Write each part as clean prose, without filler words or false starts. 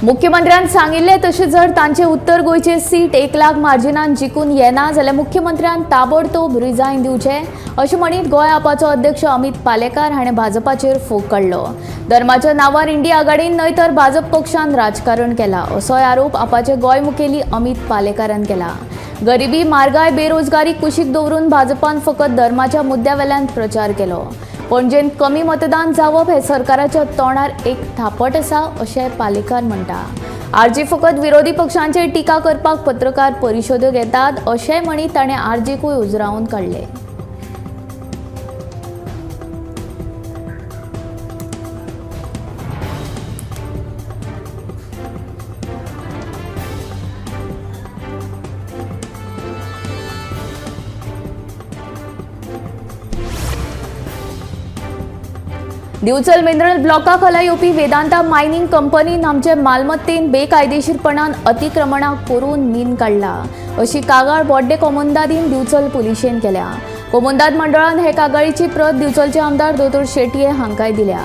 मुख्यमंत्र्यान सांगिल्लें तशें जर तांचे उत्तर गोंयचे सीट 1 लाख मार्जिनान जिखून येना जाल्यार मुख्यमंत्र्यान ताबडतोब रिजायन दिवचें अशें म्हणीत गोंय आपाचो अध्यक्ष अमित पालेकार हाणें भाजपाचेर फोग काडलो। धर्माच्या नांवार इंडिया आघाडीन न्हय तर भाजप पक्षान राजकारण केलां असोय आरोप आपाचे गोंय मुखेली अमित पालेकारान केला। गरिबी, म्हारगाय, बेरोजगारी कुशीक दवरून भाजपान फकत धर्माच्या मुद्द्या वेल्यान प्रचार केलो। पणजेंत कमी मतदान जावप हे सरकाराच्या तोंडार एक थापट आसा अशें पालेकार म्हणटा। आरजी फकत विरोधी पक्षांचेर टिका करपाक पत्रकार परिशदो घेतात अशें म्हणीत ताणें आरजीकूय उजरावन काडलें। दिवचल मिनरल ब्लॉका खाला येवपी वेदांता मायनिंग कंपनीन आमचे मालमत्तेन बेकायदेशीरपणान अतिक्रमणां करून मीन काडला अशी कागाळ बोड्डे कोमुंदादीन दिवचल पुलिशेन केल्या। कोमुंदाद मंडळान हे कागाळीची प्रत दिवचलचे आमदार दोतोर शेटये हांकांय दिल्या।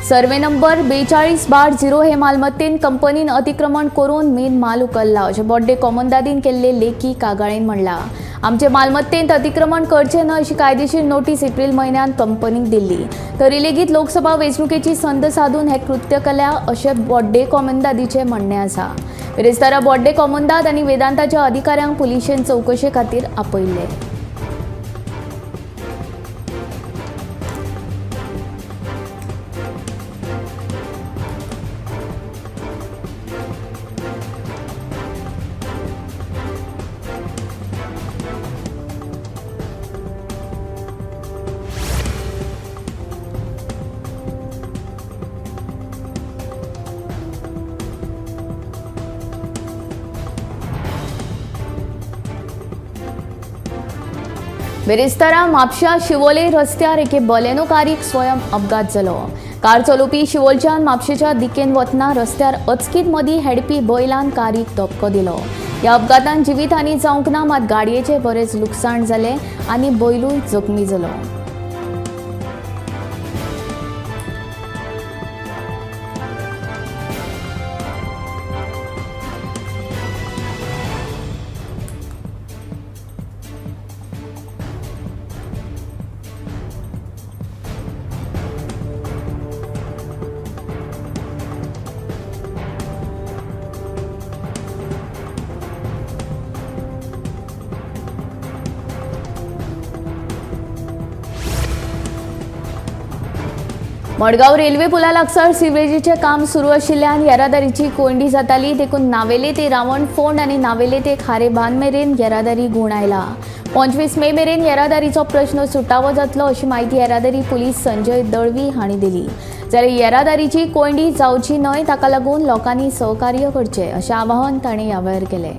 सर्वे नंबर 42/0 हे मालमत्तेन कंपनीन अतिक्रमण करून मीन माल उखल्ला अशें बोड्डे कोमुंदादीन केल्ले लेखी कागाळीन म्हणलां। आमचे मालमत्तेंत अतिक्रमण करचें न्हय अशी कायदेशीर नोटीस एप्रिल म्हयन्यांत कंपनीक दिल्ली, तरी लेगीत लोकसभा वेंचणुकेची संद साधून हें कृत्य केल्या अशें बोड्डे कोमुंदादीचें म्हणणें आसा। बिरेस्तारा बोड्डे कोमुंदाद आनी वेदांताच्या अधिकाऱ्यांक पुलिशेन चवकशे खातीर आपयिल्ले। बिरेस्तारा म्हापशा शिवोले रस्त्यार एके बलेनो कारीक स्वयं अपघात जालो। कार चलोवपी शिवोलच्यान म्हापशेच्या दिकेन वतना रस्त्यार अचकीत मदीं हेडपी बैलान कारीक धपको दिलो। ह्या अपघातान जिवीतहानी जावंक ना, मात गाडयेचें बरेंच लुकसाण जालें आनी बैलूय जखमी जालो। मडगांव रेल्वे पुला लागसार सिवेजीचें काम सुरू आशिल्ल्यान येरादारीची कोंयडी जाताली, देखून नावेले ते रावणफोंड आनी नावेले ते खारेबांद मेरेन येरादारी गुण आयला। 25 मे मेरेन येरादारीचो प्रश्न सुटावो जातलो अशी म्हायती येरादारी पुलीस संजय दळवी हांणी दिली। जाल्यार येरादारीची कोंयडी जावची न्हय ताका लागून लोकांनी सहकार्य करचें अशें आवाहन तांणी ह्या वेळार केलें।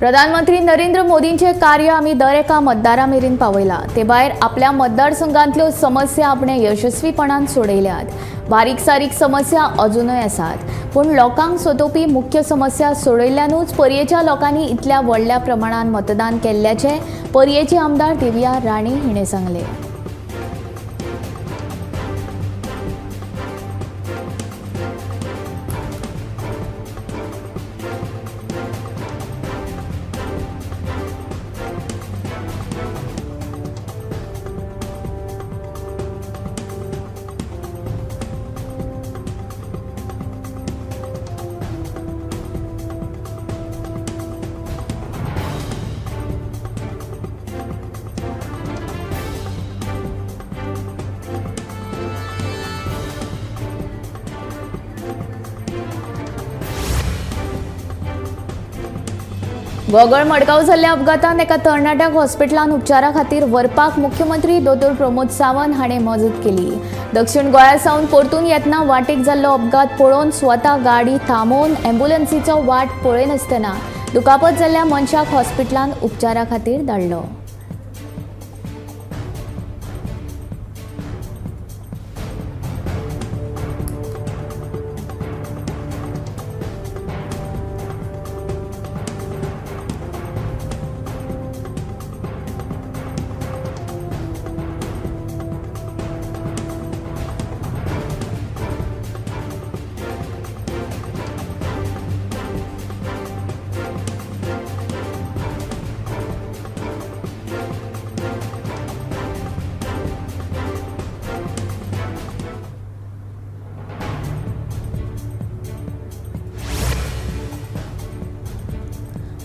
प्रधानमंत्री नरेंद्र मोदींचे कार्य आमी दर एका मतदारा मेरेन पावयला, ते भायर आपल्या मतदारसंघांतल्यो समस्या आपणे यशस्वीपणान सोडयल्यात। बारीक सारीक समस्या अजुनूय आसात, पूण लोकांक सोदोवपी मुख्य समस्या सोडयल्ल्यानूच पर्येच्या लोकांनी इतल्या व्हडल्या प्रमाणान मतदान केल्ल्याचें पर्येचे आमदार देविया राणे हिणें सांगलें। गोगळ मडगांव जाल्ल्या अपघातान एका तरणाट्याक हॉस्पिटलान उपचारा खातीर व्हरपाक मुख्यमंत्री दोतोर प्रमोद सावंत हाणें मजत केली. दक्षिण गोंया सावन परतून येतना वाटेक जाल्लो अपघात पळोवन स्वता गाडी थांबोवन ॲम्ब्युलन्सीचो वाट पळयनासतना दुखापत जाल्ल्या मनशाक हॉस्पिटलान उपचारा खातीर धाडलो.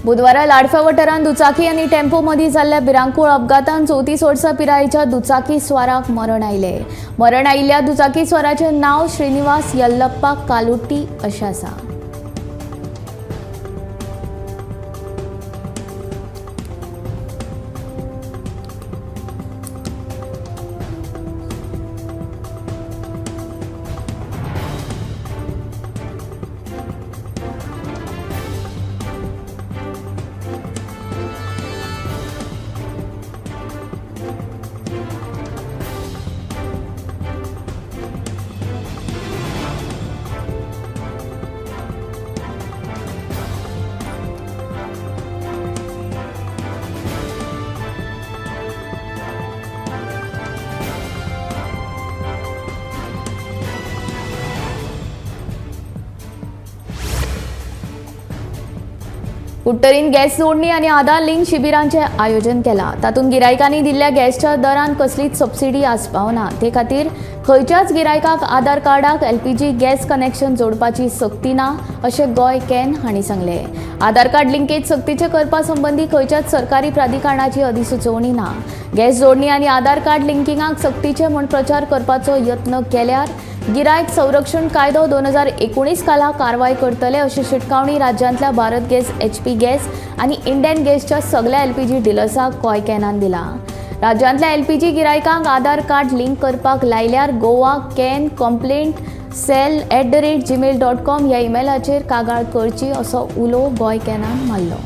बुधवारा लाडफा वाठारांत दुचाकी आनी टेम्पो मदीं जाल्ल्या भिरांकूळ अपघातान 34 वर्सां पिरायेच्या दुचाकी स्वाराक मरण आयलें. मरण आयिल्ल्या दुचाकी स्वाराचें नांव श्रीनिवास यल्लप्पा कालुट्टी अशें आसा. कुडटरीन गॅस जोडणी आनी आधार लिंक शिबिरांचें आयोजन केलां. तातूंत गिरायकांनी दिल्ल्या गॅसच्या दरान कसलीच सबसिडी आसपावना. ते खातीर खंयच्याच गिरायकाक आधार कार्डाक एलपीजी गॅस कनेक्शन जोडपाची सक्ती ना अशें गोंय can हांणी सांगलें. आधार कार्ड लिंकेज सक्तीचें करपा संबंदी खंयच्याच सरकारी प्राधिकरणाची अधिसुचोवणी ना. गॅस जोडणी आनी आधार कार्ड लिंकिंगाक सक्तीचें म्हूण प्रचार करपाचो यत्न केल्यार गिरायक संरक्षण कायदो 2019 खाला कारवाय करतले अशी शिटकावणी राज्यांतल्या भारत गॅस, एचपी गॅस आनी इंडियन गॅसच्या सगळ्या एलपीजी डिलर्साक गोंय कॅनान दिला. राज्यांतल्या एलपीजी गिरायकांक आधार कार्ड लिंक करपाक लायल्यार Goa can complaint cell @gmail.com ह्या इमेलाचेर कागाळ करची असो उलो गोंय कॅनान मारलो.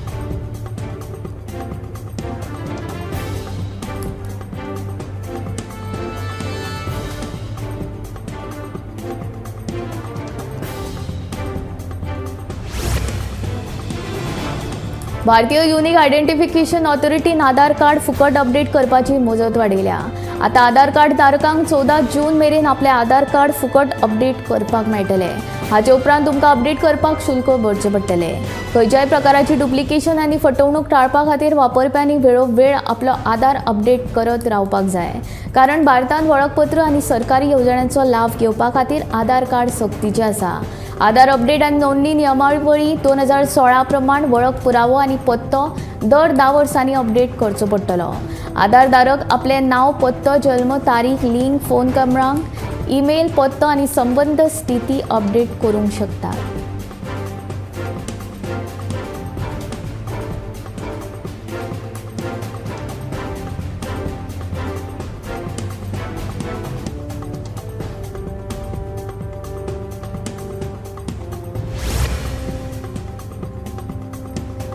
भारतीय युनिक आयडेंटिफिकेशन ऑथॉरिटीन आधार कार्ड फुकट अपडेट करपाची मुजत वाडयल्या. आतां आधार कार्ड धारकांक 14 जून मेरेन आपलें आधार कार्ड फुकट अपडेट करपाक मेळटलें. हाचे उपरांत तुमकां अपडेट करपाक शुल्क भरचें पडटलें. खंयच्याय प्रकाराची डुप्लिकेशन आनी फटवणूक टाळपा खातीर वापरप्यांनी वेळोवेळ आपलो आधार अपडेट करत रावपाक जाय. कारण भारतांत वळखपत्र आनी सरकारी येवजण्यांचो लाव घेवपा खातीर आधार कार्ड सक्तीचें आसा. आधार अपडेट आनी नोंदणी नियमावली 2016 प्रमाण वळख पुरावो आनी पत्तो दर 10 वर्सांनी अपडेट करचो पडटलो. आधारधारक आपलें नांव, पत्तो, जल्म तारीख, लिंग, फोन क्रमांक, ईमेल, पत्तो आनी संबंद स्थिती अपडेट करूंक शकतात.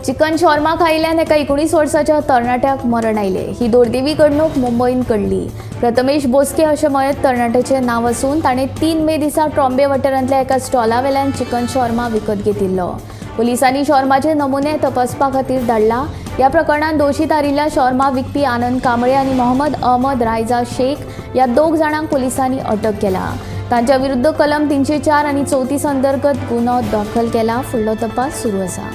चिकन शॉर्मा खायिल्ल्यान एका 19 वर्साच्या तरणाट्याक मरण आयलें. ही दुर्दैवी घडणूक मुंबयंत घडली. प्रथमेश बोस्के अशें मयत तरणाट्याचें नांव आसून ताणें 3 मे दिसा ट्रॉम्बे वाठारांतल्या एका स्टॉला वेल्यान चिकन शॉर्मा विकत घेतिल्लो. पुलिसांनी शॉर्माचे नमुने तपासपा खातीर धाडला. ह्या प्रकरणांत दोशी थारिल्ल्या शॉर्मा विकपी आनंद कांबळे आनी मोहम्मद अहमद रायजा शेख ह्या 2 जाणांक पुलिसांनी अटक केला. तांच्या विरुद्ध कलम 304 आनी 34 अंतर्गत गुन्यांव दाखल केला. फुडलो तपास सुरू आसा.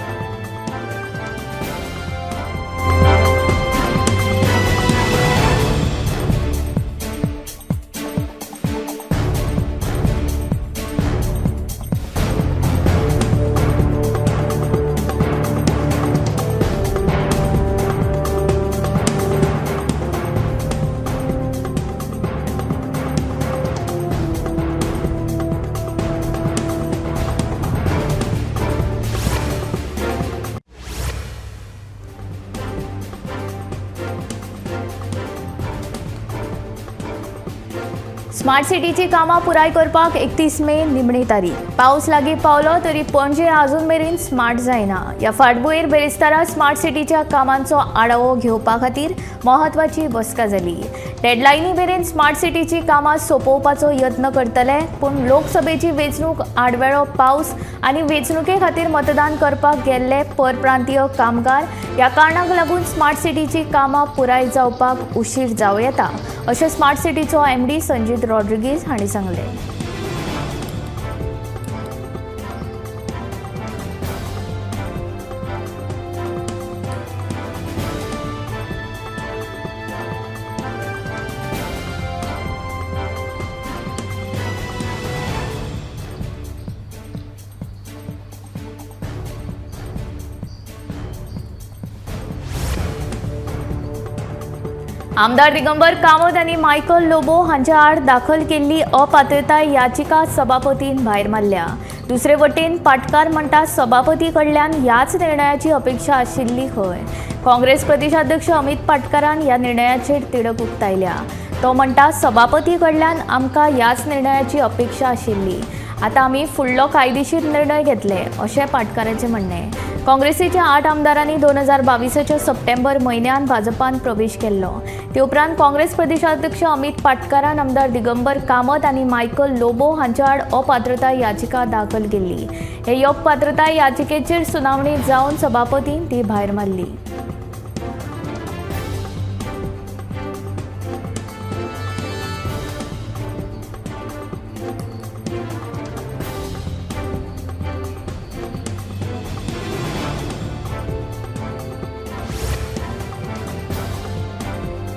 स्मार्ट सिटीची कामां पुराय करपाक 31 मे निमणी तारीख। पावस लागीं पावलो तरी पणजे अजून मेरेन स्मार्ट जायना। ह्या फाटभुंयेर बेरेस्तारा स्मार्ट सिटीच्या कामांचो आढावो घेवपा खातीर म्हत्वाची बसका जाली। डेडलायनी मेरेन स्मार्ट सिटीची कामां सोंपोवपाचो यत्न करतले, पूण लोकसभेची वेंचणूक, आडवेळो पावस आनी वेंचणुके खातीर मतदान करपाक गेल्ले परप्रांतीय कामगार ह्या कारणाक लागून स्मार्ट सिटीची कामां पुराय जावपाक उशीर जावं येता, अशें स्मार्ट सिटीचो एमडी संजीत रॉड्रिगीज हांणी सांगलें। आमदार दिगंबर कामत आनी मायकल लोबो हांच्या आड दाखल केल्ली अपात्रताय याचिका सभापतीन भायर मारल्या। दुसरे वटेन पाटकार म्हणटा सभापती कडल्यान ह्याच निर्णयाची अपेक्षा आशिल्ली खंय। काँग्रेस प्रदेशाध्यक्ष अमित पाटकारान ह्या निर्णयाचेर तिडक उक्तायल्या। तो म्हणटा सभापती कडल्यान आमकां ह्याच निर्णयाची अपेक्षा आशिल्ली, आतां आमी फुडलो कायदेशीर निर्णय घेतले, अशें पाटकाराचें म्हणणें। काँग्रेसीच्या 8 आमदारांनी 2022 सप्टेंबर म्हयन्यान भाजपान प्रवेश केल्लो। ते उपरांत काँग्रेस प्रदेशाध्यक्ष अमित पाटकारान आमदार दिगंबर कामत आनी मायकल लोबो हांच्या आड अपात्रताय याचिका दाखल केल्ली। हे अपात्रताय याचिकेचेर सुनावणी जावन सभापतीन ती भायर मारली।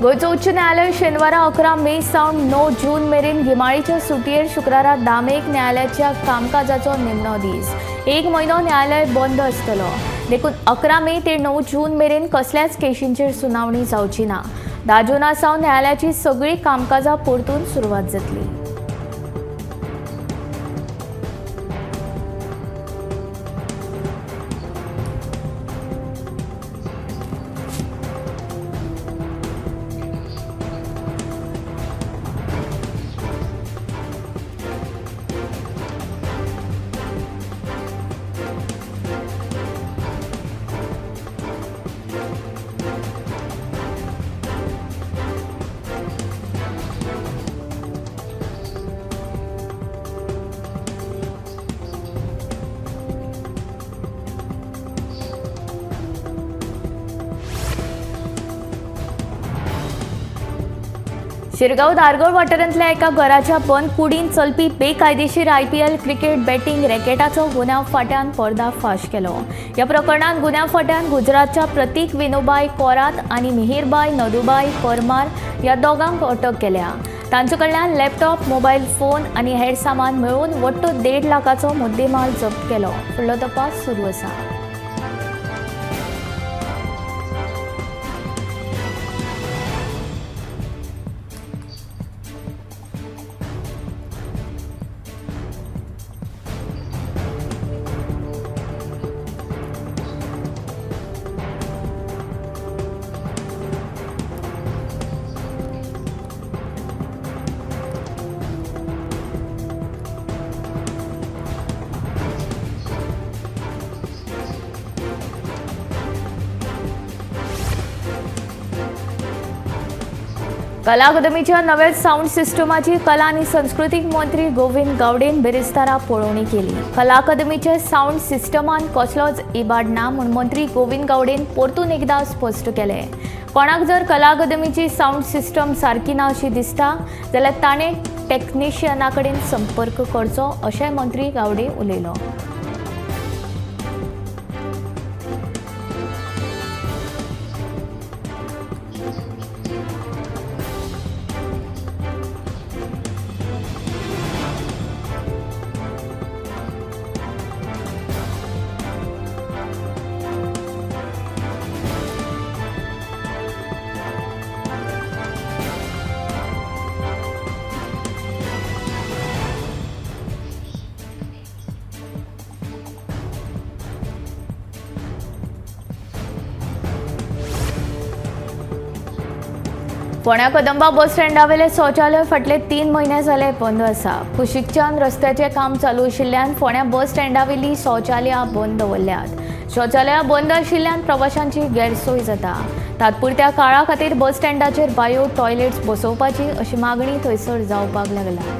गोंयचो उच्च न्यायालय शेनवारा 11 मे सावन 9 जून मेरेन गिमाळीच्या सुटयेर शुक्रारा 10 मेक न्यायालयाच्या कामकाजाचो निमणो दीस। 1 म्हयनो न्यायालय बंद आसतलो, देखून 11 मे ते 9 जून मेरेन कसल्याच केशींचेर सुनावणी जावची ना। 10 जुना सावन न्यायालयाची सगळीं कामकाजां परतून सुरवात जातली। शिरगांव धारगळ वाठारांतल्या एका घराच्या बंद कुडीन चलपी बेकायदेशीर आयपीएल क्रिकेट बॅटिंग रॅकेटाचो गुन्यांव फांट्यान पर्दाफाश केलो। ह्या प्रकरणांत गुन्यांव फांट्यान गुजरातच्या प्रतीक विनोबाय कोरात आनी मिहिरबाय नदुबाय परमार ह्या दोगांक अटक केल्या। तांचे कडल्यान लॅपटॉप, मोबायल फोन आनी हेर सामान मेळून वट्ट 1.5 लाखाचो मुद्देमाल जप्त केलो। फुडलो तपास सुरू आसा। कला अकादमीच्या नव्या साऊंड सिस्टमाची कला आनी संस्कृतीक मंत्री गोविंद गावडेन बेरेस्तारा पळोवणी केली। कला अकादमीच्या साऊंड सिस्टमान कसलोच इबाड ना म्हूण मंत्री गोविंद गावडेन परतून एकदा स्पश्ट केलें। कोणाक जर कला अकादमीची साऊंड सिस्टम सारकी ना अशी दिसता जाल्यार ताणें टेक्निशियना कडेन संपर्क करचो, अशें मंत्री गावडे उलयलो। फोंड्या कदंबा बस स्टँडावेले शौचालय फाटले 3 म्हयने जाले बंद आसा. कुशीकच्यान रस्त्याचें काम चालू आशिल्ल्यान फोंड्या बस स्टँडावेली शौचालयां बंद दवरल्यात. शौचालयां बंद आशिल्ल्यान प्रवाशांची गैरसोय जाता. तात्पुरत्या काळा खातीर बस स्टँडाचेर बायो टॉयलेट्स बसोवपाची अशी मागणी थंयसर जावपाक लागला.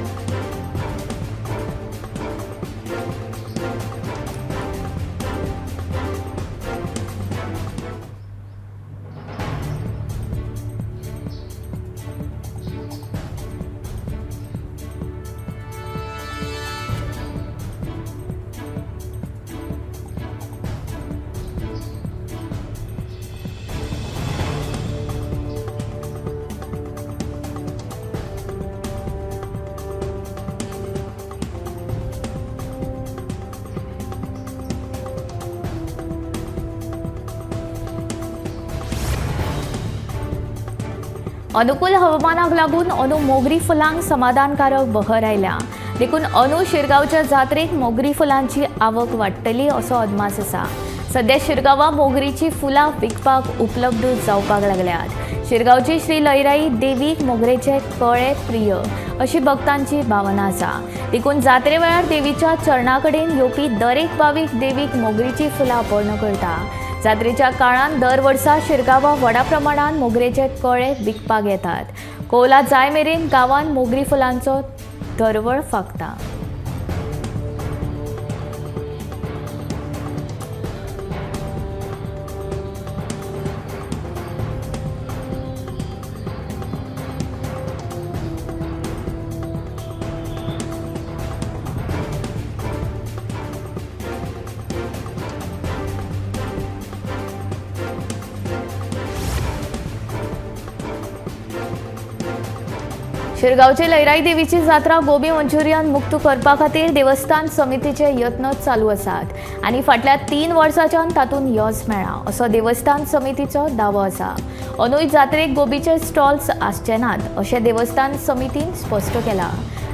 अनुकूल हवामानाक लागून अंदू मोगरी फुलांक समाधानकारक बहर आयल्या. देखून अंदू शिरगांवच्या जात्रेक मोगरी फुलांची आवक वाडटली असो अदमास आसा. सध्या शिरगांवां मोगरीची फुलां विकपाक उपलब्ध जावपाक लागल्यात. शिरगांवची श्री लयराई देवीक मोगरेचे कळे प्रिय अशी भक्तांची भावना आसा. देखून जात्रे वेळार देवीच्या चरणा कडेन येवपी दरेक भावीक देवीक मोगरीची फुलां अर्पण करता. जात्रेच्या काळांत दर वर्सा शिरगांवां व्हडा प्रमाणान मोगरेचे कळे विकपाक येतात. कोला जाय मेरेन गांवांत मोगरी फुलांचो दरवळ फांकता. शिरगांवचे लयराई देवीची जात्रा गोबी मंचुरियन मुक्त करपा खातीर देवस्थान समितीचे यत्न चालू आसात आनी फाटल्या 3 वर्सांच्यान तातूंत यश मेळ्ळां असो देवस्थान समितीचो दावो आसा. अंदूय जात्रेक गोबीचे स्टॉल्स आसचे नात अशें देवस्थान समितीन स्पश्ट केलां.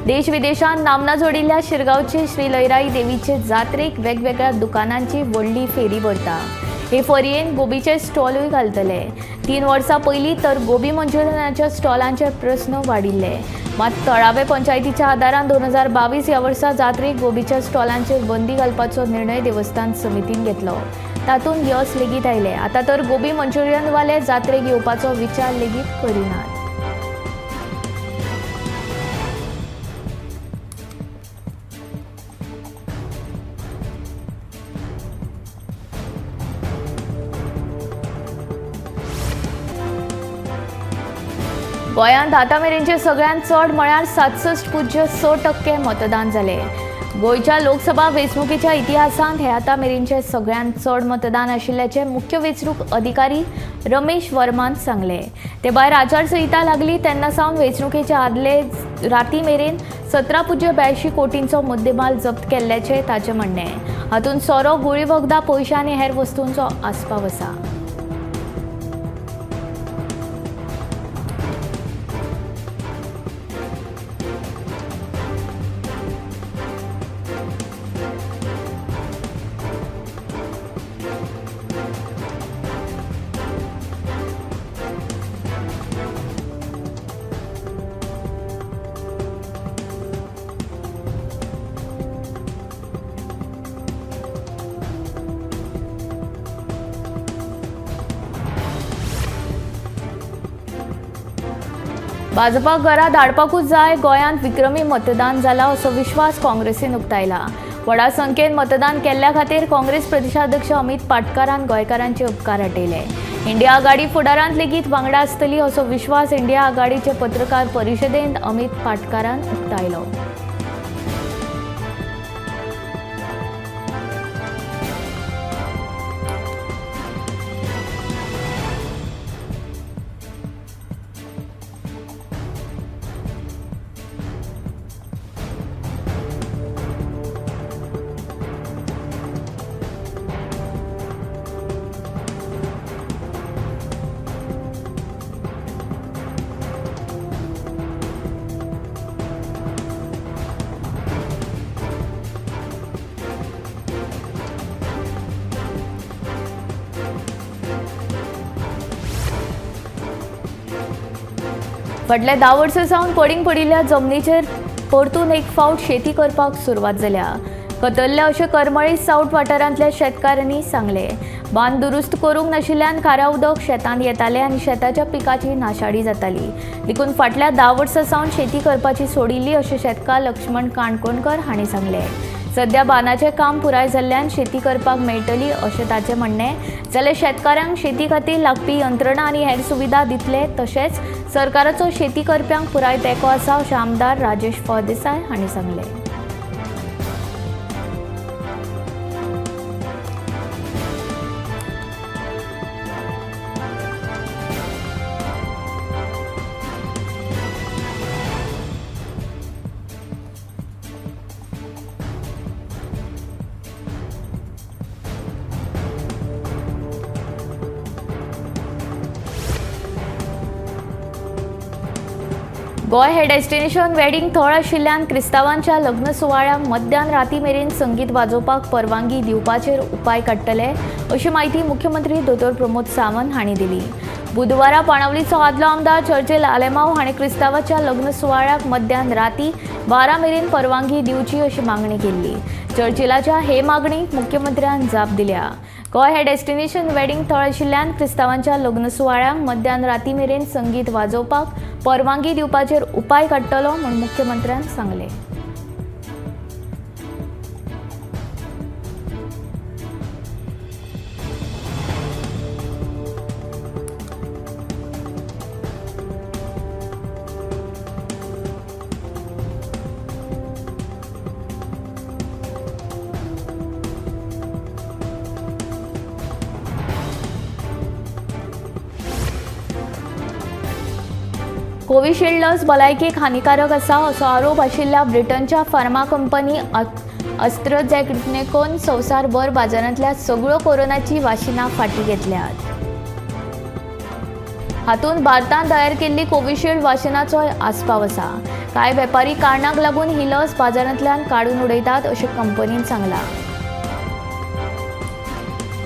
देश विदेशांत नामना जोडिल्ल्या शिरगांवचे श्री लयराई देवीचे जात्रेक वेगवेगळ्या दुकानांची व्हडली फेरी भरता. हे फेरयेन गोबीचे स्टॉलूय घालतले. 3 वर्सां पयलीं तर गोबी मंचुरियनाच्या स्टॉलांचे प्रस्न वाडिल्ले. मात तळावे पंचायतीच्या आदारान 2022 ह्या वर्सा जात्रेक गोबीच्या स्टॉलांचेर बंदी घालपाचो निर्णय देवस्थान समितीन घेतलो. तातूंत यश लेगीत आयलें. आतां तर गोबी मंचुरियनवाले जात्रेक येवपाचो विचार लेगीत करिनात. गोंयांत आतां मेरेनचे सगळ्यांत चड म्हळ्यार 67.6% मतदान जालें. गोंयच्या लोकसभा वेंचणुकेच्या इतिहासांत हे आतां मेरेनचे सगळ्यांत चड मतदान आशिल्ल्याचें मुख्य वेंचणूक अधिकारी रमेश वर्मान सांगलें. ते भायर आचारसंहिता लागली तेन्ना सावन वेंचणुकेच्या आदले राती मेरेन 17.82 कोटींचो मुद्देमाल जप्त केल्ल्याचें ताचें म्हणणें. हातूंत सोरो, गुळी वखदां, पयशे आनी हेर वस्तूंचो आस्पाव आसा. भाजपाक घरा धाडपाकूच जाय, गोंयांत विक्रमी मतदान जाला असो विश्वास काँग्रेसीन उक्तायला. व्हडा संख्येन मतदान केल्ल्या खातीर काँग्रेस प्रदेशाध्यक्ष अमित पाटकारान गोंयकारांचे उपकार आटयले. इंडिया आघाडी फुडारांत लेगीत वांगडा आसतली असो विश्वास इंडिया आघाडीचे पत्रकार परिशदेंत अमित पाटकारान उक्तायलो. फाटल्या 10 वर्सां सावन पडींग पडिल्ल्या जमनीचेर परतून एक फावट शेती करपाक सुरवात जाल्या. कतरल्या अशें करमळी सावट वाठारांतल्या शेतकारांनी सांगलें. बांद दुरुस्त करूंक नाशिल्ल्यान खारा उदक शेतांत येतालें आनी शेताच्या पिकाची नाशाडी जाताली. देखून फाटल्या 10 वर्सां सावन शेती करपाची सोडिल्ली अशें शेतकार लक्ष्मण काणकोणकर हांणी सांगलें. सध्या बांदाचें काम पुराय जाल्ल्यान शेती करपाक मेळटली अशें ताचें म्हणणें. जाल्यार शेतकारांक शेती खातीर लागपी यंत्रणा आनी हेर सुविधा दितले. तशेंच सरकाराचो शेती करप्यांक पुराय तेंको आसा अशें आमदार राजेश फळदेसाय हांणी सांगलें. गोंय हे डेस्टिनेशन वेडिंग थळ आशिल्ल्यान क्रिस्तांवांच्या लग्न सुवाळ्यांक मध्यान राती मेरेन संगीत वाजोवपाक परवानगी दिवपाचेर उपाय काडटले अशी म्हायती मुख्यमंत्री दोतोर प्रमोद सावंत हांणी दिली. बुधवारा बाणावलीचो आदलो आमदार चर्चिल आलेमाव हांणी क्रिस्तांवाच्या लग्न सुवाळ्याक मध्यान राती 12 मेरेन परवानगी दिवची अशी मागणी केल्ली. चर्चिलाच्या हे मागणीक मुख्यमंत्र्यान जाप दिल्या. गोंय हे डेस्टिनेशन वेडिंग थळ आशिल्ल्यान क्रिस्तांवांच्या लग्न सुवाळ्यांक मध्यान राती मेरेन संगीत वाजोवपाक परवानगी दिवपाचेर उपाय काडटलो म्हूण मुख्यमंत्र्यान सांगलें. कोविशिल्ड लस भलायकेक हानिकारक आसा असो आरोप आशिल्ल्या ब्रिटनच्या फार्मा कंपनी अस्ट्राझेनेकान संवसारभर बाजारांतल्या सगळ्यो कोरोनाची वाशिनां फाटीं घेतल्यात. हातूंत भारतांत तयार केल्ली कोविशिल्ड वाशिनाचोय आस्पाव आसा. कांय वेपारी कारणांक लागून ही लस बाजारांतल्यान काडून उडयतात अशें कंपनीन सांगलां.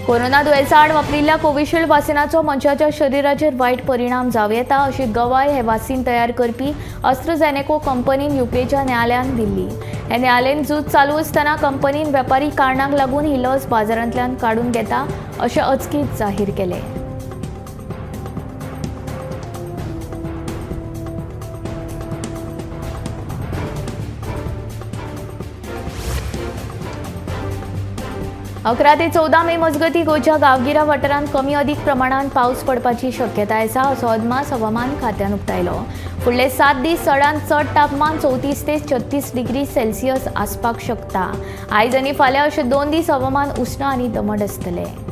कोरोना दुयेंसा आड वापरिल्ल्या कोविशिल्ड वासिनाचो मनशाच्या शरिराचेर वायट परिणाम जावं येता अशी गवाय हे वासीन तयार करपी अस्ट्राझेनेका कंपनीन युकेच्या न्यायालयान दिल्ली. हे न्यायालयीन झूज चालू आसतना कंपनीन वेपारी कारणांक लागून ही लस बाजारांतल्यान काडून घेता अशें अचकीत जाहीर केलें. 11 ते 14 मे मजगती गोंयच्या गांवगिऱ्या वाठारांत कमी अदीक प्रमाणांत पावस पडपाची शक्यताय आसा असो अदमास हवामान खात्यान उक्तायलो. फुडले 7 दीस चडांत चड तापमान 34 ते 36 डिग्री सेल्सियस आसपाक शकता. आयज आनी फाल्यां अशे 2 दीस हवामान उश्ण आनी दमट आसतलें.